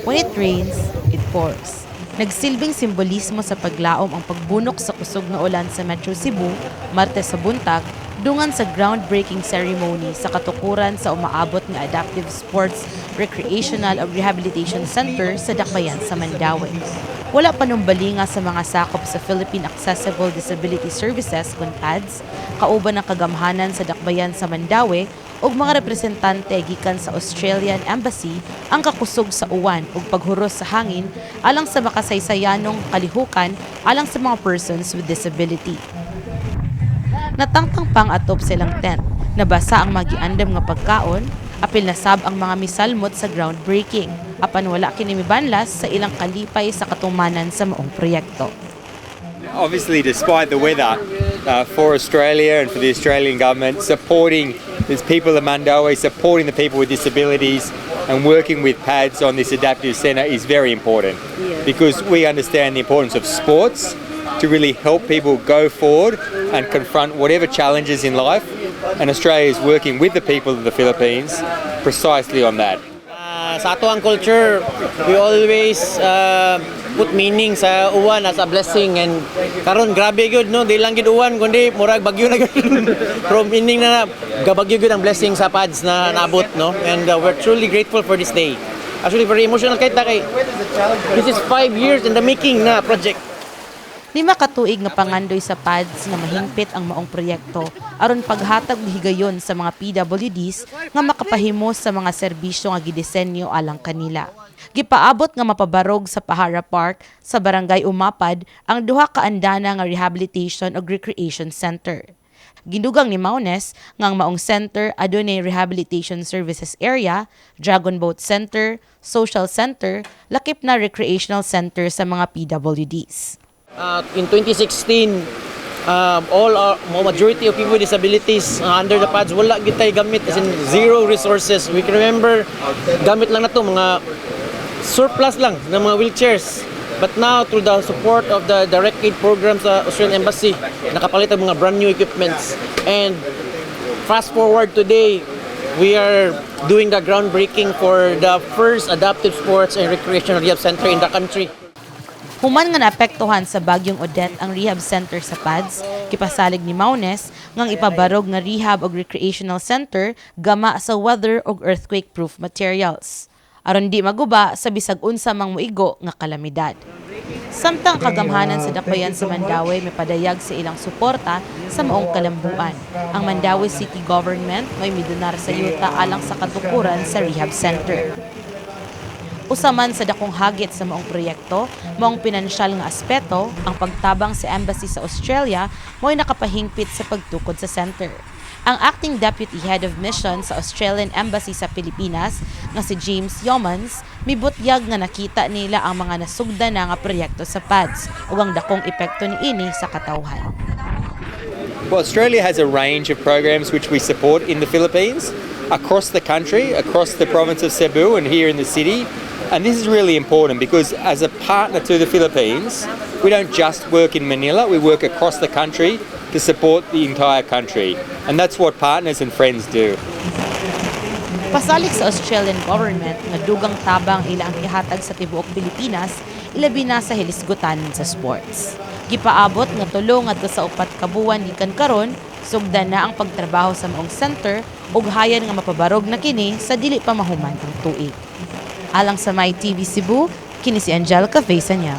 When it rains, it pours. Nagsilbing simbolismo sa paglaom ang pagbunok sa kusog nga ulan sa Metro Cebu, Martes sa buntag, dungan sa groundbreaking ceremony sa katukuran sa umaabot nga Adaptive Sports Recreational ug Rehabilitation Center sa Dakbayan sa Mandaue. Wala pa numbalinga sa mga sakop sa Philippine Accessible Disability Services kon PADS, kauban ang kagamhanan sa Dakbayan sa Mandaue ug mga representante gikan sa Australian Embassy ang kakusog sa uwan ug paghuros sa hangin alang sa makasaysayanong kalihukan alang sa mga persons with disability. Natangtang pang atop silang tent, nabasa ang magiandam nga pagkaon, apil na sab ang mga misalmot sa groundbreaking, apan wala kini mibanlas sa ilang kalipay sa katumanan sa maong proyekto. Obviously, despite the weather, for Australia and for the Australian government, supporting these people of Mandaue, supporting the people with disabilities, and working with PADS on this adaptive centre is very important because we understand the importance of sports to really help people go forward and confront whatever challenges in life. And Australia is working with the people of the Philippines precisely on that. Sa ato ang culture, we always put meaning sa uwan as a blessing, and karon grabe gyud, no, di lang gid uwan kundi murag bagyo na gyud, pero meaning na gabagyo gyud ang blessing sa PADS na naabot, no, and we're truly grateful for this day. Actually, very emotional kay ta kay this is 5 years in the making na project. 5 ka tuig nga pangandoy sa PADS nga mahingpit ang maong proyekto aron paghatag og higayon sa mga PWDs nga makapahimo sa mga serbisyo nga gidisenyo alang kanila. Gipaabot nga mapabarog sa Pahara Park sa Barangay Umapad ang duha ka andana nga rehabilitation ug recreation center. Gidugang ni Maunes nga ang maong center adunay rehabilitation services area, Dragon Boat Center, social center, lakip na recreational center sa mga PWDs. In 2016, all our majority of people with disabilities under the PADS, wala gyud tay gamit, as in zero resources. We can remember, gamit lang na to mga surplus lang ng mga wheelchairs. But now, through the support of the direct aid program sa Australian Embassy, nakapalit ang mga brand new equipments. And fast forward today, we are doing the groundbreaking for the first adaptive sports and recreational rehab center in the country. Human nga naapektuhan sa Bagyong Odette ang rehab center sa PADS, gipasalig ni Maunes ngang ipabarog nga rehab ug recreational center gama sa weather ug earthquake-proof materials aron di maguba sa bisag unsa mang moigo nga kalamidad. Samtang kagamhanan sa Dakbayan sa Mandaue may padayag sa ilang suporta sa maong kalambuan. Ang Mandaue City Government may midonar sa yuta alang sa katukuran sa rehab center. Usa man sa dakong hagit sa maong proyekto, maong pinansyal nga aspeto, ang pagtabang sa embassy sa Australia mo'y nakapahingpit sa pagtukod sa center. Ang acting deputy head of mission sa Australian Embassy sa Pilipinas nga si James Yeomans mibutyag nga nakita nila ang mga nasugdan na nga proyekto sa PADS ug ang dakong epekto niini sa katawhan. Well, Australia has a range of programs which we support in the Philippines, across the country, across the province of Cebu, and here in the city. And this is really important because as a partner to the Philippines, we don't just work in Manila, we work across the country to support the entire country. And that's what partners and friends do. Pasalig sa Australian government nga dugang tabang ilang ihatag sa tibuok Pilipinas, ilabi na sa hilisgutan sa sports. Gipaabot nga tulo ngadto sa 4 ka buwan gikan karon, sugdan na ang pagtrabaho sa maong center ug hayan nga mapabarog na kini sa dili pa mahuman ang tuig. Alang sa My TV Cebu, kini si Angelica Faisanya.